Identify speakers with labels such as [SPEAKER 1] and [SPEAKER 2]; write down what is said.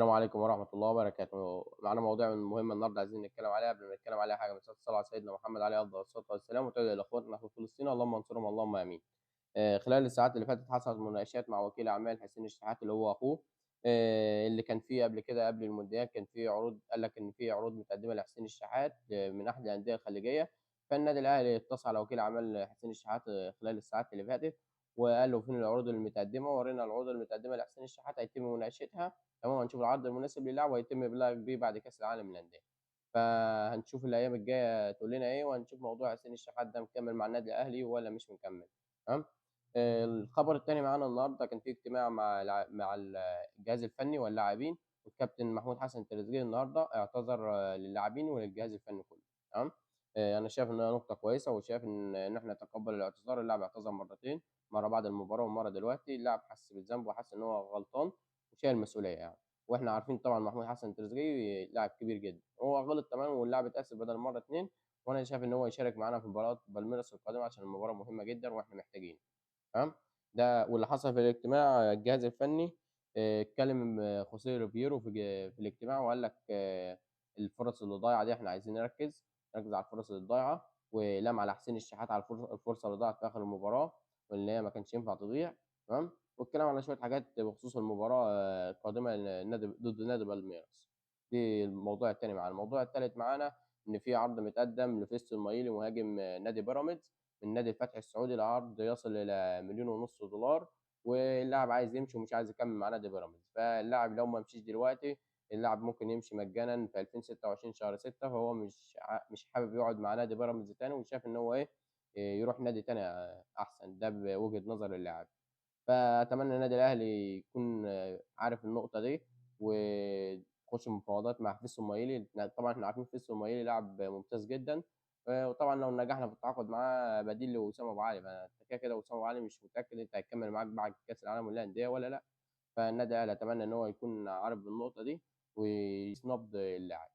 [SPEAKER 1] السلام عليكم ورحمة الله وبركاته. معانا مواضيع مهمة النهارده عايزين نتكلم عليها. قبل ما نتكلم عليها حاجة، بس الصلاة على سيدنا محمد عليه أفضل الصلاة والسلام، وتدعي لإخواتنا في فلسطين، اللهم انصرهم اللهم آمين. خلال الساعات اللي فاتت حصلت مناقشات مع وكيل أعمال حسين الشحات اللي هو أخوه، اللي كان فيه قبل كده قبل المونديال كان فيه عروض، قال لك إن فيه عروض متقدمة لحسين الشحات من أحد الأندية الخليجية. فالنادي الأهلي اتصل على وكيل أعمال حسين الشحات خلال الساعات اللي فاتت وقال له فين العروض المتقدمة، ورينا العروض المتقدمة لحسين الشحات هيتم مناقشتها، تمام، وهنشوف العرض المناسب للاعب وهيتم ابلاغك بيه بعد كاس العالم للاندية. فهنشوف الايام الجاية تقول لنا ايه، وهنشوف موضوع حسين الشحات ده مكمل مع النادي الاهلي ولا مش مكمل، تمام. الخبر الثاني معانا النهارده كان في اجتماع مع الجهاز الفني واللاعبين، والكابتن محمود حسن تريزيجيه النهارده اعتذر للاعبين وللجهاز الفني كله، تمام. انا شايف انها نقطة كويسة، وشايف ان احنا نتقبل الاعتذار. اللاعب اعتذر مرتين، مرة بعد المباراة ومرة دلوقتي. اللاعب حس بالذنب وحس ان هو غلطان وشايل المسؤولية يعني. واحنا عارفين طبعا محمود حسن تريزيجيه لاعب كبير جدا، هو غلط تمام، واللاعب اتأسف بدل مرة اتنين، وانا شايف ان هو يشارك معانا في مباراة بالميراس القادمة عشان المباراة مهمة جدا واحنا محتاجينه، تمام. ده واللي حصل في الاجتماع، الجهاز الفني اتكلم خوسيه ريفيرو في الاجتماع وقال لك الفرص اللي ضايعة دي احنا عايزين نركز على الفرص اللي ضايعة، ولام على حسين الشحات على الفرصة اللي ضاعت في اخر المباراة واللي هي ما كانش ينفع تضيع، تمام. والكلام على شوية حاجات بخصوص المباراة القادمة ضد نادي بالميراس. دي الموضوع الثاني معانا. الموضوع الثالث معانا ان في عرض متقدم لفيستون مايلي مهاجم نادي بيراميدز من نادي الفتح السعودي، العرض يصل الى 1.5 مليون دولار، واللاعب عايز يمشي ومش عايز يكمل مع نادي بيراميدز. فاللاعب لو ما مشيش دلوقتي اللاعب ممكن يمشي مجانا في 2026 شهر 6، فهو مش حابب يقعد مع نادي بيراميدز تاني، وشايف ان هو يروح نادي تاني احسن. ده بوجهة نظر اللاعب. فاتمنى النادي الاهلي يكون عارف النقطة دي ويخش مفاوضات مع فيستون مايلي. طبعا احنا عارفين فيستون مايلي لاعب ممتاز جدا، وطبعا لو نجحنا في التعاقد معاه بديل لوسام ابو علي، فانت كده كده وسام ابو علي مش متاكد انت هيكمل معاك بعد كاس العالم للاندية ولا لا. فالنادي الاهلي اتمنى ان هو يكون عارف بالنقطة دي ويسنبض اللاعب.